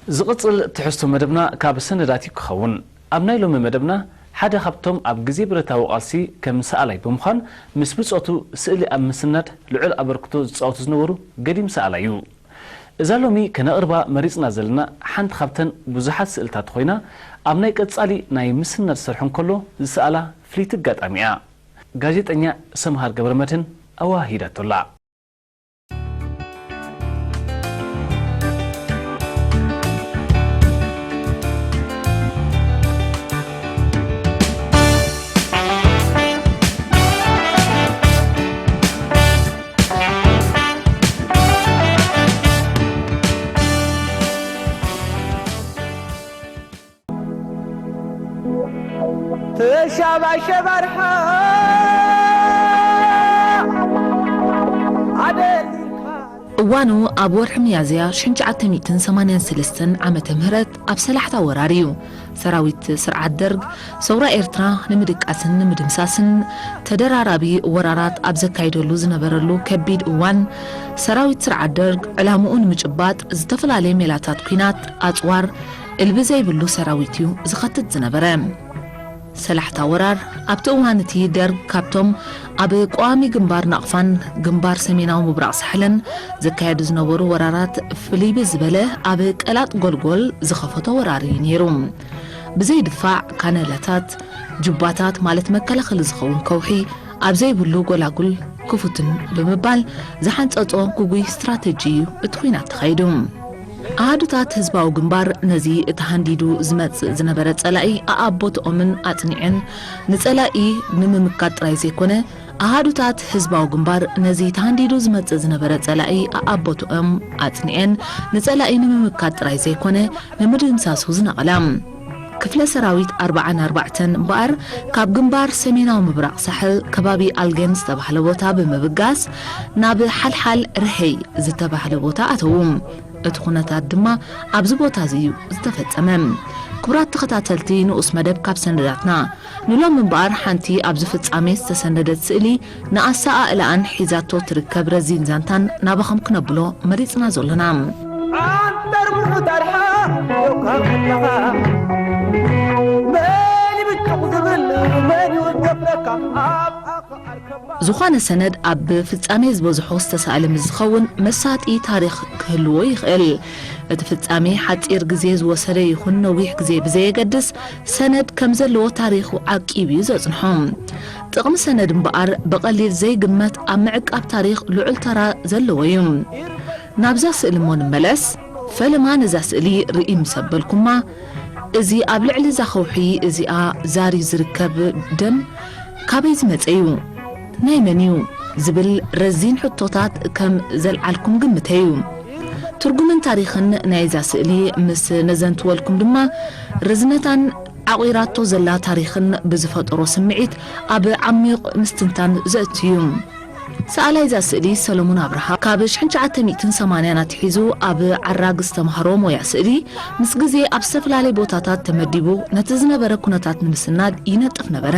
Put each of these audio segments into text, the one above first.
ዝቕጽል ትሕዝቶ መደብና ካብ ሰነዳት እዩ ክኸውን። ኣብ ናይ ሎሚ መደብና፣ ሓደ ካብቶም ኣብ ግዜ ብረታዊ ቃልሲ ከም ሰኣላይ ብምዃን ምስ ብጾቱ ስእሊ ኣብ ምስናድ ልዑል ኣበርክቶ ዝጻወቱ ዝነበሩ ገዲም ሰኣላይ እዩ። እዛ ሎሚ ከነቕርባ መሪጽና ዘለና ሓንቲ ካብተን ብዙሓት ስእልታት ኮይና፣ ኣብ ናይ ቀጻሊ ናይ ምስናድ ስርሑ እንከሎ ዝሰኣላ ፍልይቲ ኣጋጣሚ እያ። ጋዜጠኛ ሰምሃር ገብረመድህን ኣወሃሂዳቶ ኣላ። ተሻባሸብ ኣርሓ ኣደሊልካ። እዋኑ ኣብ ወርሒ ሚያዝያ ሽሕን ትሽዓተ ሚእትን ሰማንያን ሰለስተን ዓመተ ምህረት ኣብ ሰላሕታ ወራር እዩ። ሰራዊት ስርዓት ደርግ ሰውራ ኤርትራ ንምድቃስን ንምድምሳስን ተደራራቢ ወራራት ኣብ ዘካይደሉ ዝነበረሉ ከቢድ እዋን፣ ሰራዊት ስርዓት ደርግ ዕላምኡ ንምጭባጥ ዝተፈላለየ ሜላታት ኲናት፣ ኣጽዋር፣ እልቢ ዘይብሉ ሰራዊት እዩ ዝኸትት ዝነበረ። ሰላሕታ ወራር ኣብቲ እዋን እቲ ደርግ ካብቶም ኣብ ቀዋሚ ግንባር ናቕፋን ግንባር ሰሜናዊ ምብራቕ ሳሕልን ዘካየዱ ዝነበሩ ወራራት ፍልይ ብዝበለ ኣብ ቀላጥ ጎልጎል ዝኸፈቶ ወራር እዩ ነይሩ። ብዘይ ድፋዕ ካነላታት፣ ጁባታት ማለት መከላኸሊ ዝኸውን ከውሒ ኣብ ዘይብሉ ጎላጉል ክፉትን ብምባል ዝሓንጸጾ ግጉይ ስትራተጂ እዩ እቲ ኲናት ተኻይዱ። ኣሃዱታት ህዝባዊ ግንባር ነዚ እቲ ሃንዲዱ ዝመጽእ ዝነበረ ጸላኢ ኣኣቦትኦምን ኣጽኒዐን ንጸላኢ ንምምካት ጥራይ ዘይኮነ፣ ኣሃዱታት ህዝባዊ ግንባር ነዚ ተሃንዲዱ ዝመጽእ ዝነበረ ጸላኢ ኣኣቦትኦም ኣጽኒዐን ንጸላኢ ንምምካት ጥራይ ዘይኮነ ንምድምሳሱ ዝነቐላ። ክፍለ ሰራዊት ኣርብዓን ኣርባዕተን እምበኣር ካብ ግንባር ሰሜናዊ ምብራቕ ሳሕል ከባቢ ኣልጌን ዝተባህለ ቦታ ብምብጋስ ናብ ሓልሓል ርሄይ ዝተባህለ ቦታ ኣተዉ። እቲ ኩነታት ድማ ኣብዚ ቦታ እዚ እዩ ዝተፈጸመ። ክቡራት ተኸታተልቲ ንኡስ መደብ ካብ ሰነዳትና፣ ንሎም እምበኣር ሓንቲ ኣብዚ ፍጻሜ ዝተሰነደት ስእሊ ንኣሰኣእላኣን ሒዛቶ ትርከብ ረዚን ዛንታን ናባኹም ክነብሎ መሪጽና ዘሎና። ዓንተር ሙዑ ዳርሓ ደውካ ከለኻ፣ መን ይብጭቕ ዝብል፣ መን ይውገፍለካ፣ ኣብ ኣኽኣል ከባቢ። ዝኾነ ሰነድ ኣብ ፍጻሜ ዝበዝሖ ዝተሳእለ ምስ ዝኸውን መሳጢ ታሪኽ ክህልዎ ይኽእል። እቲ ፍጻሜ ሓጺር ግዜ ዝወሰደ ይኹን ነዊሕ ግዜ ብዘየገድስ፣ ሰነድ ከም ዘለዎ ታሪኹ ዓቂቡ እዩ ዘጽንሖ። ጥቕሚ ሰነድ እምበኣር ብቐሊል ዘይግመት ኣብ ምዕቃብ ታሪኽ ልዑል ተራ ዘለዎ እዩ። ናብዛ ስእሊ እሞ ንመለስ። ፈለማ ነዛ ስእሊ ርኢ ምስ ኣበልኩማ፣ እዚ ኣብ ልዕሊ እዛ ከውሒ እዚኣ ዛርዩ ዝርከብ ደም ካበይ ዝመጸ እዩ? ናይ መን እዩ? ዝብል ረዚን ሕቶታት ከም ዘልዓልኩም ግምተይ እዩ። ትርጉምን ታሪኽን ናይዛ ስእሊ ምስ ነዘንትወልኩም ድማ፣ ርዝነታን ዓቒራቶ ዘላ ታሪኽን ብዝፈጠሮ ስምዒት ኣብ ዓሚቕ ምስትንታን ዘእቱ እዩ። ሰኣላይ እዛ ስእሊ ሰለሙን ኣብርሃ፣ ካብ ሽሕን ትሽዓተ ሚእትን ሰማንያን ኣትሒዙ ኣብ ዓራግ ዝተምሃሮ ሞያ ስእሊ፣ ምስ ግዜ ኣብ ዝተፈላለየ ቦታታት ተመዲቡ ነቲ ዝነበረ ኩነታት ንምስናድ ይነጥፍ ነበረ።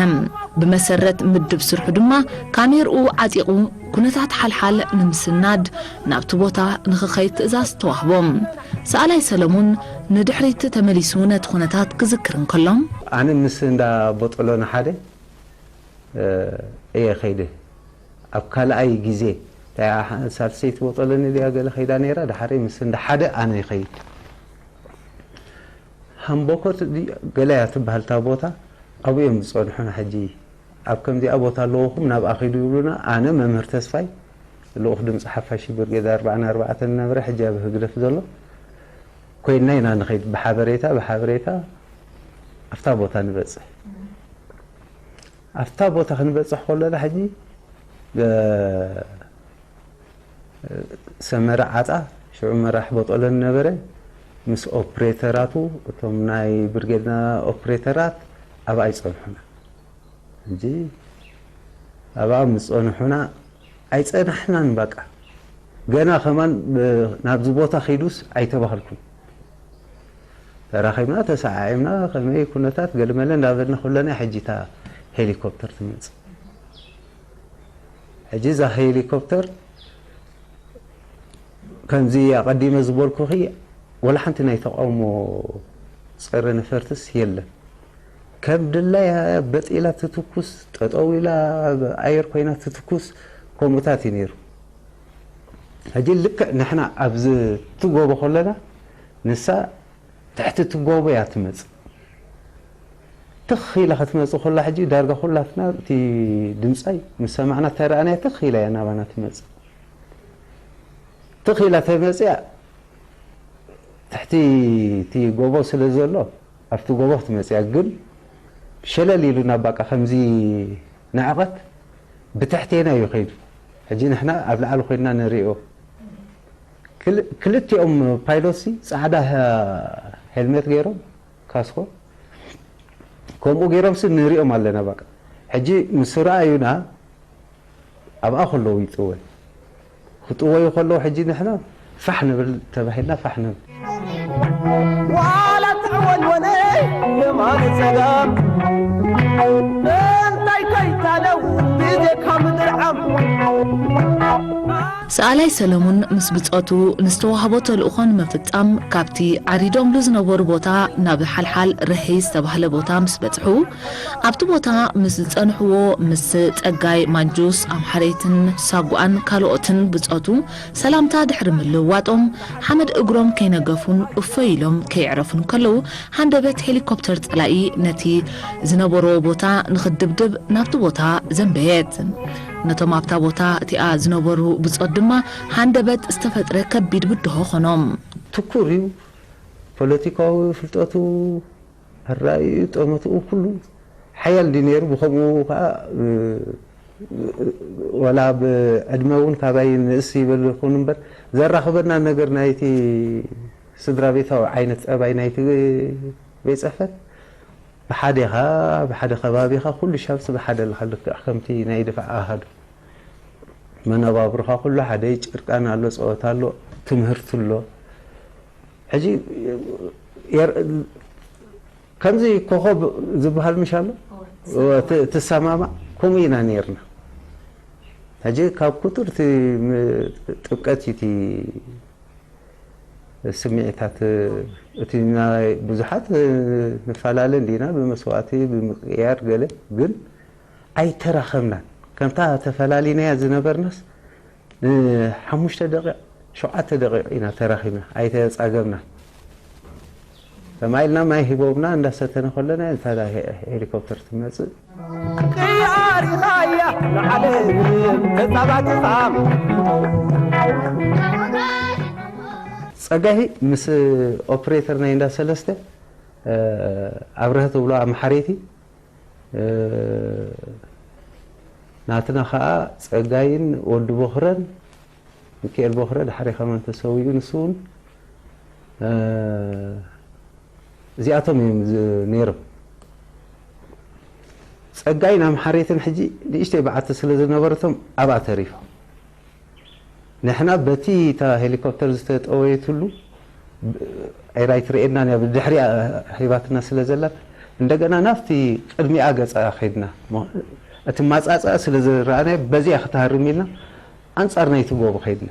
ብመሰረት ምድብ ስርሑ ድማ፣ ካሜርኡ ዓጢቑ ኩነታት ሓልሓል ንምስናድ ናብቲ ቦታ ንኽኸይድ ትእዛዝ ተዋህቦ። ሰኣላይ ሰለሙን ንድሕሪት ተመሊሱ ነቲ ኩነታት ክዝክር እንከሎ፣ ኣነ ምስ እንዳ ቦጠሎ ንሓደ፣ እ፣ እየ ኸይደ። ኣብ ካልኣይ ግዜ፣ እታ ሓ-፣ ሳልሰይቲ ቦጠሎኒ ድያ ገለ ኸይዳ ነይራ፣ ድሓረይ ምስ እንዳ ሓደ ኣነ ይኸይድ። ሃምቦኮት ድዩ ገለ እያ ትበሃል እታ ቦታ፣ ኣብኡ እዮም ዝጸንሑና። ሕጂ ኣብ ከምዚኣ ቦታ ኣለውኹም፣ ናብኣ ኺዱ ይብሉና። ኣነ፣ መምህር ተስፋይ፣ ልኡኽ ድምፂ ሓፋሽ ብርጌድ ኣርብዓን ኣርባዕተን ነበረ፣ ሕጂ ኣብ ህግደፍ ዘሎ፣ ኮይንና ኢና ንኸይድ። ብሓበሬታ፣ ብሓበሬታ ኣብታ ቦታ ንበጽሕ። ኣብታ ቦታ ክንበጽሕ ከለና ሕጂ፣ እ፣ ሰመረ ዓጣ፣ ሽዑ መራሕ ቦጦለን ነበረ፣ ምስ ኦፕሬተራቱ፣ እቶም ናይ ብርጌድና ኦፕሬተራት ኣብኣ ይጸንሑና። ሕጂ ኣብኣ ምስ ጸንሑና፣ ኣይጸናሕናን፣ በቃ። ገና ከማን፣ እ፣ ናብዚ ቦታ ኺዱስ ኣይተባህልኩን። ተራኺብና፣ ተሰዓዒምና፣ ከመይ ኩነታት፣ ገለመለ እንዳበልና ኩለና፣ ሕጂ እታ ሄሊኮፕተር ትመጽእ። ሕጂ እዛ ሄሊኮፕተር፣ ከምዚ ኣቐዲመ ዝበልኩኺ፣ ወላ ሓንቲ ናይ ተቃውሞ ጸረ ነፈርትስ የለን። ከም ድላያ በጥ ኢላ ትትኩስ፣ ጠጠው ኢላ ኣብ ኣየር ኮይና ትትኩስ፣ ከምኡታት እዩ ነይሩ። ሕጂ ልክዕ ንሕና ኣብዚ ትጎቦ ከለና፣ ንሳ ትሕቲ ትጎቦ እያ ትመጽእ። ትኽ ኢላ ክትመጽእ ከላ፣ ሕጂ ዳርጋ ኩላትና እቲ ድምጻይ ምስ ሰማዕና ተረኣናያ፣ ትኽ ኢላ እያ ናባና ትመጽእ። ትኽ ኢላ ተመጽያ፣ ትሕቲ እቲ ጎቦ ስለ ዘሎ፣ ኣብቲ ጎቦ ክትመጽያ። ግን ሸለል ኢሉ ናብ ባቃ ከምዚ ንዕቐት ብትሕቴና እዩ ከይዱ። ሕጂ ንሕና ኣብ ላዕሊ ኮይንና ንሪኦ። ክል-፣ ክልቲኦም ፓይሎትሲ ጻዕዳ ሄ-፣ ሄልሜት ገይሮም፣ ካስኮ ከምኡ ገይሮምሲ ንሪኦም ኣለና። ባቃ ሕጂ ምስ ረኣዩና ኣብኣ ከለዉ ይጥወ-፣ ክጥወዩ ከለዉ፣ ሕጂ ንሕና ፋሕ ንብል ተባሂልና ፋሕ ንብል። ዋላ ትዕወንወነ የማነ ጸጋም፣ እንታይ ከይታለው ብዜካ ምድርዓም። ሰኣላይ ሰለሙን ምስ ብጾቱ ንዝተዋህቦ ተልእኾ ንምፍጻም ካብቲ ዓሪዶምሉ ዝነበሩ ቦታ ናብ ሓልሓል ርሒ ዝተባህለ ቦታ ምስ በጽሑ፣ ኣብቲ ቦታ ምስ ዝጸንሕዎ ምስ ጸጋይ ማንጁስ፣ ኣምሓሬትን ሳጓኣን ካልኦትን ብጾቱ ሰላምታ ድሕሪ ምልውዋጦም፣ ሓመድ እግሮም ከይነገፉን እፎይ ኢሎም ከየዕረፉን ከለዉ፣ ሃንደበት ሄሊኮፕተር ጸላኢ ነቲ ዝነበርዎ ቦታ ንኽድብድብ ናብቲ ቦታ ዘንበየት። ነቶም ኣብታ ቦታ እቲኣ ዝነበሩ ብጾት ድማ ሃንደበት ዝተፈጥረ ከቢድ ብድሆ ኾኖም። ትኩር እዩ። ፖለቲካዊ ፍልጠቱ፣ ኣራእዩ፣ ጠመትኡ ኩሉ ሓያል ድዩ ነይሩ። ብኸምኡ ከዓ፣ እ፣ ዋላ ብዕድመ እውን ካባይ ንእስ ይበል ይኹን እምበር፣ ዘራኽበና ነገር ናይቲ ስድራ ቤታዊ ዓይነት ጸባይ ናይቲ ቤት ጽሕፈት፣ ብሓዴኻ፣ ብሓደ ከባቢኻ፣ ኩሉ ሻብሲ ብሓደ ኣለኻ። ልክዕ ከምቲ ናይ ድፋዕ ኣሃዱ፣ መነባብሮኻ ኩሉ ሓደ እዩ። ጭርቃን ኣሎ፣ ጸወታ ኣሎ፣ ትምህርቲ ኣሎ። ሕጂ የር-፣ ከምዚ ኮኸብ ዝበሃል ምሽ ኣሎ? እወ፣ ት-፣ ትሰማማዕ? ከምኡ ኢና ነይርና። ሕጂ ካብ ኩቱር እቲ ም-፣ ጥብቀት እዩ እቲ ስምዒታት፣ እቲ ናይ ብዙሓት ንፈላለ እንዲና፣ ብመስዋእቲ፣ ብምቅያር ገለ፣ ግን ኣይተራኸብናን። ከምታ ተፈላሊናያ ዝነበርናስ ንሓሙሽተ ደቂቕ፣ ሸውዓተ ደቂቕ ኢና ተራኺብና፣ ኣይተጻገምናን። ሰማይ ኢልና ማይ ሂቦምና እንዳሰተነ ከለና፣ እንታ ሄ-፣ ሄሊኮፕተር ትመጽእ። ቅያሪኻያ ንዓለም ተጻባጢኻ። ጸጋሂ ምስ ኦፕሬተር ናይ እንዳ ሰለስተ፣ እ፣ ኣብርሀ ትብሎ ኣምሓሬቲ፣ እ፣ ናትና ኸኣ ጸጋይን ወዲ ቦኽረን፣ ሚካኤል ቦኽረ፣ ድሓር ከማን ተሰዊኡ፣ ንሱ እውን፣ እ፣ እዚኣቶም እዮም ዝ-፣ ነይሮም። ጸጋይን ኣምሓሬትን ሕጂ ንእሽተይ በዓቲ ስለ ዝነበረቶም ኣብኣ ተሪፎም። ንሕና በቲ እታ ሄሊኮፕተር ዝተጠወየትሉ ብ-፣ ኤራይ ትርእየናን እያ፣ ብድሕሪኣ ሂባትና ስለ ዘላ፣ እንደገና ናብቲ ቅድሚኣ ገጻ ከይድና። ሞ-፣ እቲ ማጻጻ ስለ ዝረኣናዮ በዚኣ ክትሃርም ኢልና ኣንጻር ናይቲ ጎቦ ከይድና።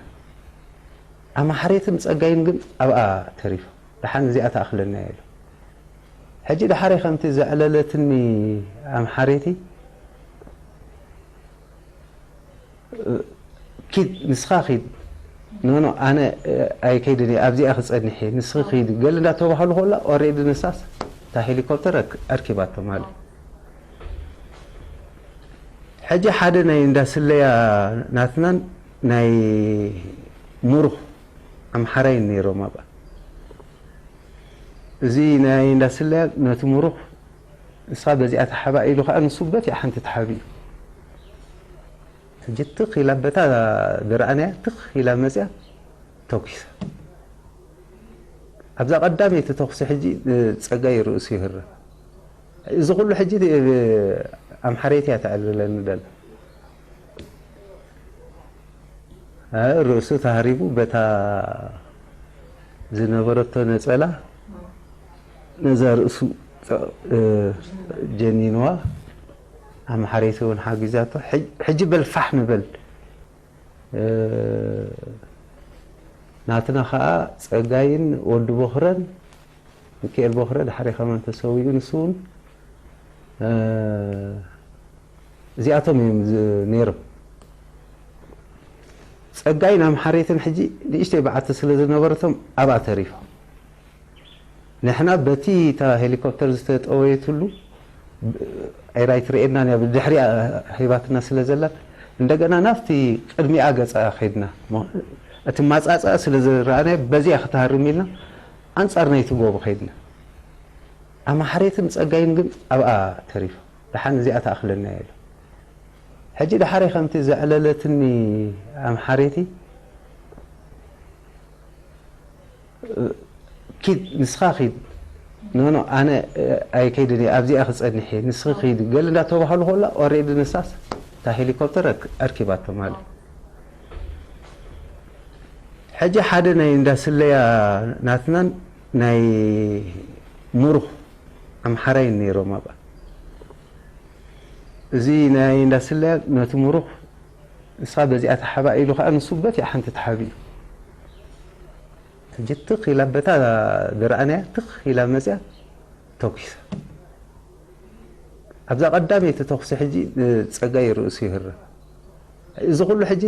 ኣምሓሬትን ጸጋይን ግን ኣብኣ ተሪፎም። ደሓን እዚኣ ትኣኽለና እያ ኢሉ። ሕጂ ደሓረይ ከምቲ ዘዕለለትኒ ኣምሓሬቲ፣ ኪድ፣ ንስኻ ኪድ። ኖ፣ ኖ፣ ኣነ፣ እ፣ ኣይከይድን እየ፣ ኣብዚኣ ክጸንሕ እየ፣ ንስኺ ኪድ። ገለ እንዳተባህሉ ከላ፣ ኦሬዲ ንሳስ እታ ሄሊኮፕተር ኣክ-፣ ኣርኪባቶ ማለት። ሕጂ ሓደ ናይ እንዳ ስለያ ናትናን ናይ ሙሩኽ ኣምሓራይን ነይሮም ኣብኣ። እዚ ናይ እንዳ ስለያ ነቲ ሙሩኽ፣ ንስኻ በዚኣ ተሓባእ ኢሉ ኸዓ፣ ንሱ በቲኣ ሓንቲ ተሓቢኡ። ሕጂ ትኽ ኢላ በታ ዝረኣናያ ትኽ ኢላ መጺኣ ተኲሳ። ኣብዛ ቀዳመይቲ ተኹሲ ሕጂ ጸጋይ ርእሱ ይህረም። እዚ ኩሉ ሕጂ ኣምሓረይቲ እያ ተዕልለኒ ዘላ። እ፣ ርእሱ ተሃሪቡ በታ ዝነበረቶ ነጸላ ነዛ ርእሱ፣ እ፣ ጀኒንዋ። ኣምሓረይቲ እውን ሓጊዛቶ። ሕጂ፣ ሕጂ በል ፋሕ ንበል። እ፣ ናትና ኸኣ ጸጋይን ወዲ ቦኽረን፣ ሚካኤል ቦኽረ ድሓር ከማን ተሰዊኡ፣ ንሱ እውን፣ እ፣ እዚኣቶም እዮም ዝ-፣ ነይሮም። ጸጋይን ኣምሓሬትን ሕጂ ንእሽተይ በዓቲ ስለ ዝነበረቶም ኣብኣ ተሪፎም። ንሕና በቲ እታ ሄሊኮፕተር ዝተጠወየትሉ፣ ብ-፣ ዒራ ኣይትርእየናን እያ፣ ብድሕሪኣ ሂባትና ስለ ዘላ፣ እንደገና ናብቲ ቅድሚኣ ገጻ ኸይድና። ሞ-፣ እቲ ማጻጻ ስለ ዝረኣናዮ፣ በዚኣ ክትሃርም ኢልና ኣንጻር ናይቲ ጎቦ ኸይድና። ኣምሓሬትን ጸጋይን ግን ኣብኣ ተሪፎም። ደሓን እዚኣ ትኣኽለና እያ ኢሎም። ሕጂ ደሓረይ ከምቲ ዘዕለለትኒ ኣምሓሬቲ፣ ኪድ፣ ንስኻ ኪድ። ኖ፣ ኖ፣ ኣነ፣ እ፣ ኣይከይድን እየ፣ ኣብዚኣ ክጸንሕ እየ፣ ንስኺ ኪዲ። ገለ እንዳተባህሉ ከሎ፣ ኦሬዲ ንሳስ እታ ሄሊኮፕተር ኣርክ-፣ ኣርኪባቶ ማለት። ሕጂ ሓደ ናይ እንዳስለያ ናትናን ናይ ሙሩኽ ኣምሓራይን ነይሮም ኣብኣ። እዚ ናይ እንዳስለያ ነቲ ሙሩኽ፣ "ንስኻ በዚኣ ተሓባእ" ኢሉ ከኣ፣ ንሱ በቲኣ ሓንቲ ተሓቢኡ። ሕጂ ትኽ ኢላ በታ ዝረኣናያ ትኽ ኢላ መጽያ ተኲሳ። ኣብዛ ቀዳመይቲ ተኹሲ ሕጂ ንጸጋይ ርእሱ ይህረም። እዚ ኩሉ ሕጂ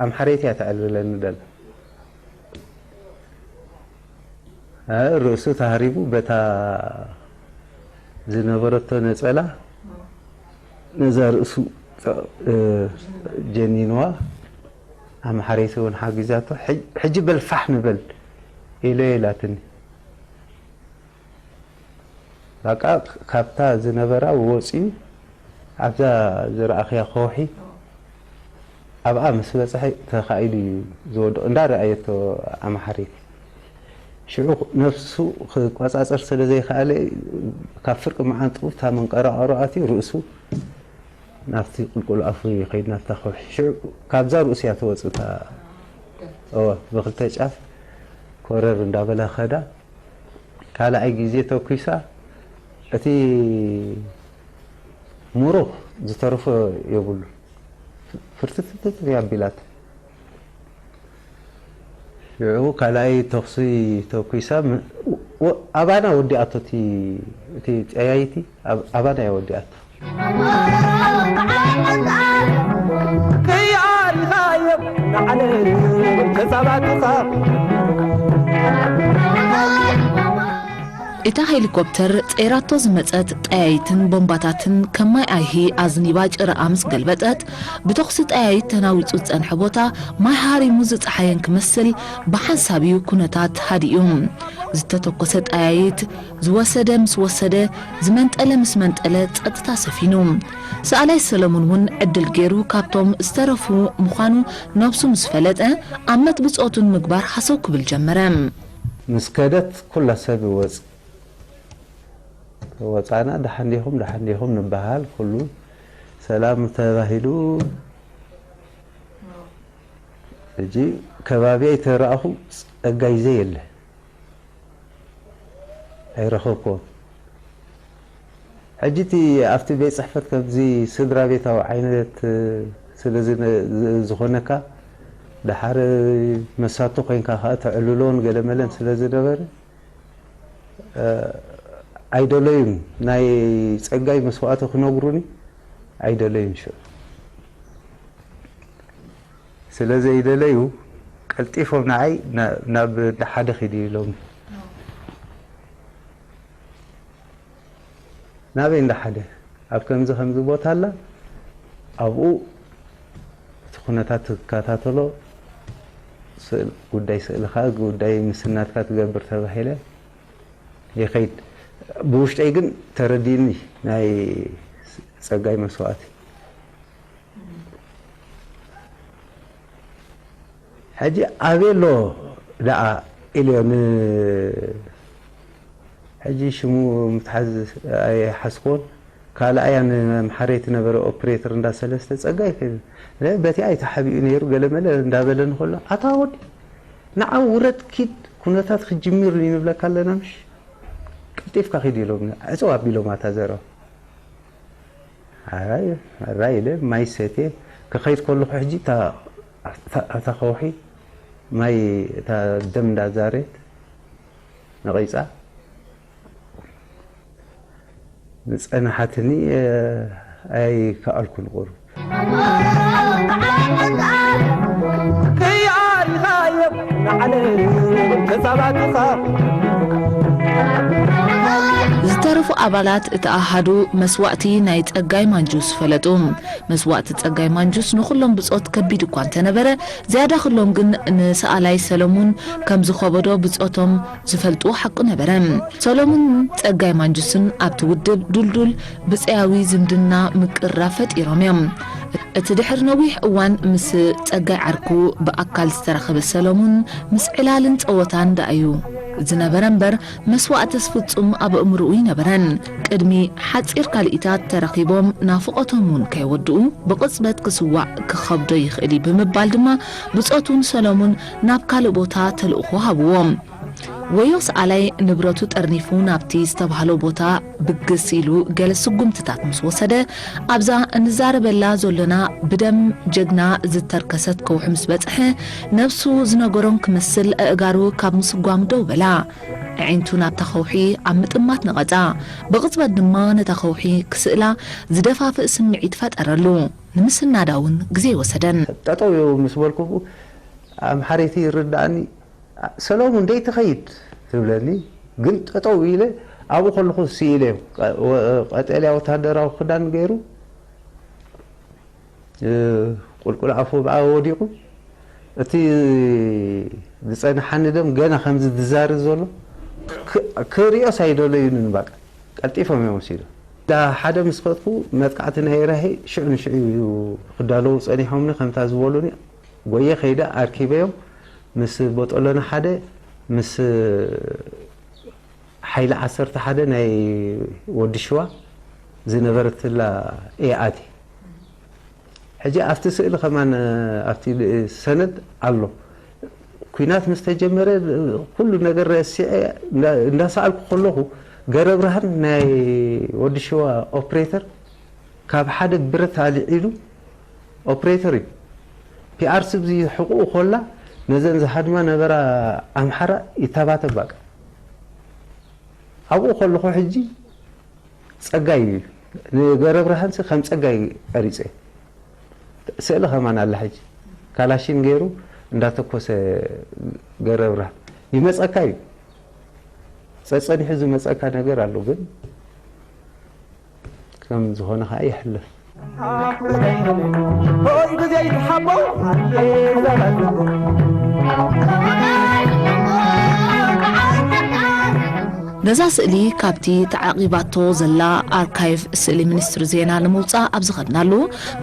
ኣምሓረይቲ እያ ተዕልብለኒ ደላ። እ፣ ርእሱ ተሃሪሙ በታ ዝነበረቶ ነጸላ ነዛ ርእሱ፣ እ፣ ጀኒንዋ። ኣምሓረይቲ እውን ሓጊዛቶ። ሕጅ-፣ ሕጂ በል ፋሕ ንበል ኢለ ኢላትኒ። በቃ ካብታ ዝነበራ ወፂኡ ኣብዛ ዝረኣኽያ ከውሒ ኣብኣ ምስ በፅሐ ተኻኢሉ እዩ ዝወድቕ እንዳረኣየቶ ኣምሓሪት። ሽዑ ነፍሱ ክቆፃፀር ስለ ዘይከኣለ ካብ ፍርቂ መዓንጥኡ እታ መንቀራቐሮ ኣትዩ ርእሱ ናብቲ ቁልቁል ኣፉ ይኸይድ ናብታ ከውሒ። ሽዑ ካብዛ ርእሱ እያ ትወፅእ እታ፣ እወ፣ ብክልተ ጫፍ ኮረር እንዳበለ ከዳ። ካልኣይ ግዜ ተኩሳ፣ እቲ ሙሩኽ ዝተረፎ የብሉ። ፍርትትትት ኣቢላት። ሽዑ ካልኣይ ተኹሲ ተኩሳ፣ ም-፣ ወ-፣ ኣባና ወዲኣቶ፣ እቲ፣ እቲ ጠያይቲ ኣብ-፣ ኣባና እያ ወዲኣቶ። ከይኣሪኻዮ ንዓለም ተጻባእትኻ። እታ ሄሊኮፕተር ጸይራቶ ዝመጸት ጠያይትን ቦምባታትን ከም ማይ ኣይሂ ኣዝኒባ ጭራኣ ምስ ገልበጠት፣ ብተኹሲ ጠያይት ተናዊጹ ዝጸንሐ ቦታ ማይ ሃሪሙ ዝጸሓየን ክመስል ብሓንሳብ እዩ ኩነታት ሃዲኡ። ዝተተኮሰ ጠያይት ዝወሰደ ምስ ወሰደ፣ ዝመንጠለ ምስ መንጠለ ጸጥታ ሰፊኑ። ሰኣላይ ሰለሙን እውን ዕድል ገይሩ ካብቶም ዝተረፉ ምዃኑ ነብሱ ምስ ፈለጠ፣ ኣመት ብጾቱ ንምግባር ሃሰው ክብል ጀመረ። ምስ ከደት ኩላ ሰብ ይወጽእ። ወጻና፣ ደሓን ዲኹም፣ ደሓን ዲኹም ንበሃል። ኩሉ ሰላም ተባሂሉ። ሕጂ ከባቢይ ተረኣኹ፣ ጸጋይ ዘየለ ኣይረኸብኩዎን። ሕጂ እቲ ኣብቲ ቤት ጽሕፈት ከምዚ ስድራ ቤታዊ ዓይነት ስለ ዝነ-፣ ዝ-፣ ዝኾነካ፣ ደሓር መሳቱ ኮይንካ ከኣ ተዕልሎን ገለመለን ስለ ዝነበረ፣ እ፣ ኣይደለዩን። ናይ ጸጋይ መስዋእቲ ክነግሩኒ ኣይደለዩን። ሽዑ ስለ ዘይደለዩ፣ ቀልጢፎም ንዓይ ና-፣ ናብ እንዳ ሓደ ኺዲ ኢሎም። ናበይ እንዳ ሓደ? ኣብ ከምዚ ከምዚ ቦታ ኣላ፣ ኣብኡ እቲ ኩነታት ትከታተሎ፣ ስእል-፣ ጉዳይ ስእልኻ፣ ጉዳይ ምስናድካ ትገብር ተባሂለ ይኸይድ። ብውሽጠይ ግን ተረዲእኒ ናይ ጸጋይ መስዋእቲ። ሕጂ ኣበይ ኣሎ ደኣ ኢለዮ፣ ን-፣ ሕጂ ሽሙ ምትሓዝ ኣይሓዝኩዎን። ካልኣያ ንኣምሓረይ እቲ ነበረ ኦፕሬተር እንዳ ሰለስተ ጸጋይ ከ-፣ በቲኣ እዩ ተሓቢኡ ነይሩ፣ ገለመለ እንዳበለ እንከሎ፣ ኣታ ወዲ ንዓ ውረድ ኪድ ኩነታት ክጅምር እዩ ንብለካ ኣለና ምሽ? ቀልጢፍካ ኪድ ኢሎምኒ፣ ዕጽው ኣቢሎም ኣታ ዘረባ። ኣራይ፣ ኣራይ ኢለ ማይ ሰትየ ክኸይድ ከለኹ ሕጂ እታ፣ እታ፣ እታ ከውሒ ማይ እታ ደም እንዳዛረየት ነቒጻ ዝጸንሓትኒ፣ እ፣ ኣይከኣልኩን ቁሩብ። ዝተረፉ ኣባላት እቲ ኣሃዱ መስዋእቲ ናይ ጸጋይ ማንጁስ ፈለጡ። መስዋእቲ ጸጋይ ማንጁስ ንኹሎም ብጾት ከቢድ እኳ እንተነበረ፣ ዝያዳ ኩሎም ግን ንሰኣላይ ሰለሙን ከም ዝኸበዶ ብጾቶም ዝፈልጥዎ ሓቁ ነበረ። ሰሎሙን ጸጋይ ማንጁስን ኣብቲ ውድብ ድልዱል ብጸያዊ ዝምድና ምቅርራብ ፈጢሮም እዮም። እቲ ድሕሪ ነዊሕ እዋን ምስ ጸጋይ ዓርኩ ብኣካል ዝተራኸበ ሰሎሙን ምስ ዕላልን ጸወታን ደኣ እዩ ዝነበረ እምበር፣ መስዋእትስ ፍጹም ኣብ ኣእምሮኡ ኣይነበረን። ቅድሚ ሓጺር ካልኢታት ተራኺቦም ናፍቖቶም እውን ከየወድኡ፣ ብቕጽበት ክስዋእ ክኸብዶ ይኽእል እዩ ብምባል ድማ ብጾቱን ሰሎሙን ናብ ካልእ ቦታ ተልእኾ ሃብዎም። ወዮ ሰኣላይ ንብረቱ ጠርኒፉ ናብቲ ዝተባህሎ ቦታ ብግስ ኢሉ ገለ ስጉምትታት ምስ ወሰደ፣ ኣብዛ እንዛረበላ ዘሎና ብደም ጀግና ዝተርከሰት ከውሒ ምስ በጽሐ፣ ነብሱ ዝነገሮን ክመስል ኣእጋሩ ካብ ምስጓም ደው በላ። ኣዒንቱ ናብታ ከውሒ ኣብ ምጥማት ነቐጻ። ብቕጽበት ድማ ነታ ከውሒ ክስእላ ዝደፋፍእ ስምዒት ፈጠረሉ። ንምስናዳ እውን ግዜ ኣይወሰደን። ጠጠው ምስ በልኩ፣ ኣምሓረይቲ ይርድኣኒ፣ "ሰሎሙን ደይ ትኸይድ?" ትብለኒ። ግን ጠጠው ኢለ ኣብኡ ከለኹ ስኢለ እየ። ቀ-፣ ወ-፣ ቀጠልያ ወታደራዊ ክዳን ገይሩ፣ እ፣ ቁልቁል ኣፉ ብኣ ወዲቑ፣ እቲ ዝጸንሓኒ ደም ገና ከምዚ ዝዛሪ ዘሎ ክ-፣ ክርእዮስ ኣይደለዩንን። በቃ ቀልጢፎም እዮም ወሲዶም። ዳ ሓደ ምስ ከድኩ፣ መጥቃዕቲ ናይ ራሄ ሽዑ ንሽዑ እዩ ክዳለዉ ጸኒሖምኒ። ከምታ ዝበሉኒ ጎየ ከይደ ኣርኪበዮም። ምስ ቦጦሎኒ ሓደ፣ ምስ ሓይሊ ዓሰርተ ሓደ ናይ ወዲ ሽዋ ዝነበረትላ እየ ኣትየ። ሕጂ ኣብቲ ስእሊ ከማን፣ ኣብቲ ሰነድ ኣሎ። ኲናት ምስ ተጀመረ ኩሉ ነገር ረሲዐ እንዳ-፣ እንዳሰኣልኩ ከለኹ፣ ገረብርሃን ናይ ወዲ ሽዋ ኦፕሬተር ካብ ሓደ ብረት ኣልዒሉ፣ ኦፕሬተር እዩ፣ ፒኣር ስብ ዝሕቕኡ ኮላ፣ ነዘን ዝሃድማ ነበራ ኣምሓራ ይተባተብ። በቃ ኣብኡ ከለኹ ሕጂ ጸጋይ እዩ፣ ንገረብርሃንሲ ከም ጸጋይ ቀሪጸ። ስእሊ ከማን ኣላ ሕጂ፣ ካላሽን ገይሩ እንዳተኮሰ ገረብርሃን ይመጸካ እዩ። ጸጸኒሑ ዝመጸካ ነገር ኣሎ፣ ግን ከም ዝኾነ ከኣ ይሕለፍ። ነዛ ስእሊ ካብቲ ተዓቒባቶ ዘላ ኣርካይቭ ስእሊ ሚኒስትሪ ዜና ንምውጻእ ኣብ ዝኸድናሉ፣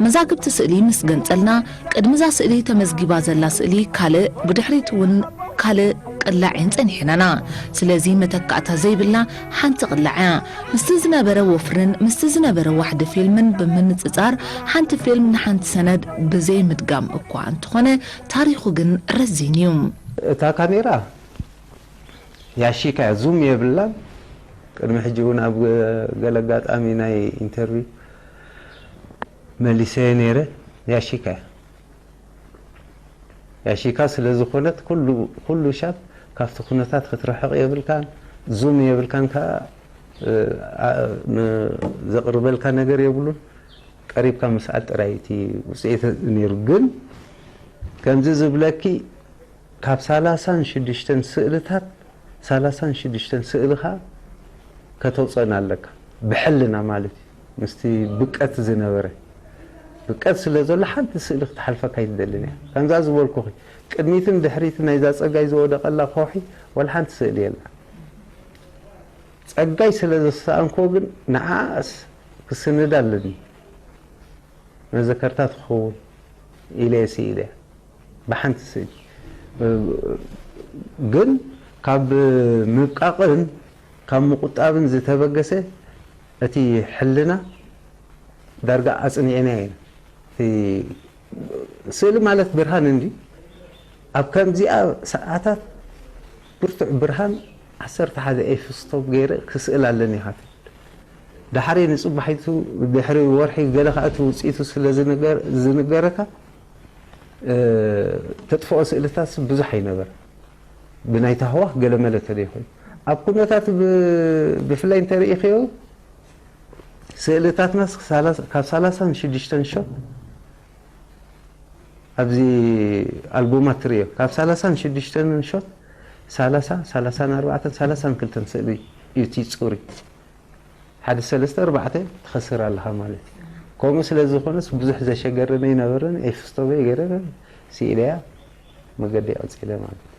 መዛግብቲ ስእሊ ምስ ገንጸልና፣ ቅድሚ እዛ ስእሊ ተመዝጊባ ዘላ ስእሊ ካልእ፣ ብድሕሪት እውን ካልእ ቅላዕን ጸኒሕናና። ስለዚ መተካእታ ዘይብላ ሓንቲ ቅላዕ እያ። ምስቲ ዝነበረ ወፍርን ምስቲ ዝነበረ ዋሕዲ ፊልምን ብምንጽጻር፣ ሓንቲ ፊልም ንሓንቲ ሰነድ ብዘይ ምድጋም እኳ እንተኾነ፣ ታሪኹ ግን ረዚን እዩ። እታ ካሜራ ያሺካ እያ፣ ዙም የብላን። ቅድሚ ሕጂ እውን ኣብ ገ-፣ ገለ ኣጋጣሚ ናይ ኢንተርቪው መሊሰዮ ነይረ። ያሺካ እያ። ያሺካ ስለ ዝኾነት ኩሉ፣ ኩሉ ሻት ካብቲ ኩነታት ክትርሕቕ የብልካን፣ ዙም የብልካን ከኣ፣ እ፣ ኣ-፣ ን-፣ ዘቕርበልካ ነገር የብሉን። ቀሪብካ ምስኣል ጥራይ እቲ ውጽኢት ነይሩ። ግን ከምዚ ዝብለኪ ካብ ሰላሳን ሽዱሽተን ስእልታት፣ ሰላሳን ሽዱሽተን ስእልኻ ከተውጸን ኣለካ። ብሕልና ማለት እዩ። ምስቲ ብቀት ዝነበረ፣ ብቀት ስለ ዘሎ ሓንቲ ስእሊ ክትሓልፈካ ኣይትደልን እያ። ከምዛ ዝበልኩኺ፣ ቅድሚትን ድሕሪትን ናይዛ ጸጋይ ዝወደቐላ ከውሒ ዋላ ሓንቲ ስእሊ የላ። ጸጋይ ስለ ዘሰኣንኮ ግን ንዓኣስ ክስንዳ ኣለኒ። መዘከርታ ትኸውን ኢለ እየ ስኢለ እያ። ብሓንቲ ስእሊ። ግን ካብ ምብቃቕን ካብ ምቁጣብን ዝተበገሰ እቲ ሕልና ዳርጋ ኣጽኒዕናዮ ኢና። እቲ ስእሊ ማለት ብርሃን እንዲ ኣብ ከምዚኣ ሰዓታት ብርቱዕ ብርሃን ዓሰርተ ሓደ ኤፍ ስቶፕ ገይረ ክስእል ኣለኒ ኢኻ ትብል። ዳሕረይ ንጽባሒቱ ድሕሪ ወርሒ ገለ ከኣ እቲ ውጽኢቱ ስለ ዝንገር-፣ ዝንገረካ እ፣ ተጥፍኦ ስእልታት ብዙሕ ኣይነበረ። ብናይ ታህዋኽ ገለመለ ተደይ ኮይኑ ኣብ ኩነታት ብ-፣ ብፍላይ እንተርኢኽዮ ስእልታትናስ ሳላሳ፣ ካብ ሰላሳ ንሽዱሽተ ንሾት ኣብዚ ኣልቡማት ትርእዮ ካብ ሰላሳ ንሽዱሽተ ንሾት ሰላሳ፣ ሰላሳ ንኣርባዕተን ሰላሳ ንክልተን ስእሊ እዩ እቲ ጽሩይ። ሓደ ሰለስተ ኣርባዕተ ትኸስር ኣለኻ ማለት እዩ። ከምኡ ስለ ዝኾነስ ብዙሕ ዘሸገረኒ ኣይነበረን። ኤፍስቶበይ ገይረ ስኢለያ መገዲ ቀጺለ ማለት እዩ።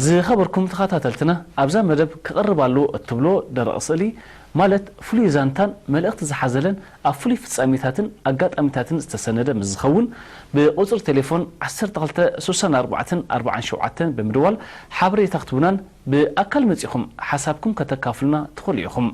ዝኸበርኩም ተኸታተልትና፣ ኣብዛ መደብ ክቐርብ ኣለዎ እትብሎ ደረቕ ስእሊ፣ ማለት ፍሉይ ዛንታን መልእኽቲ ዝሓዘለን ኣብ ፍሉይ ፍጻሜታትን ኣጋጣሚታትን ዝተሰነደ ምስ ዝኸውን፣ ብቁጽሪ ቴሌፎን ዓሰርተ ክልተ ስሳን ኣርባዕተን ኣርባዓን ሸውዓተን ብምድዋል ሓበሬታ ክትቡናን ብኣካል መጺኹም ሓሳብኩም ከተካፍሉና ትኽእሉ ኢኹም።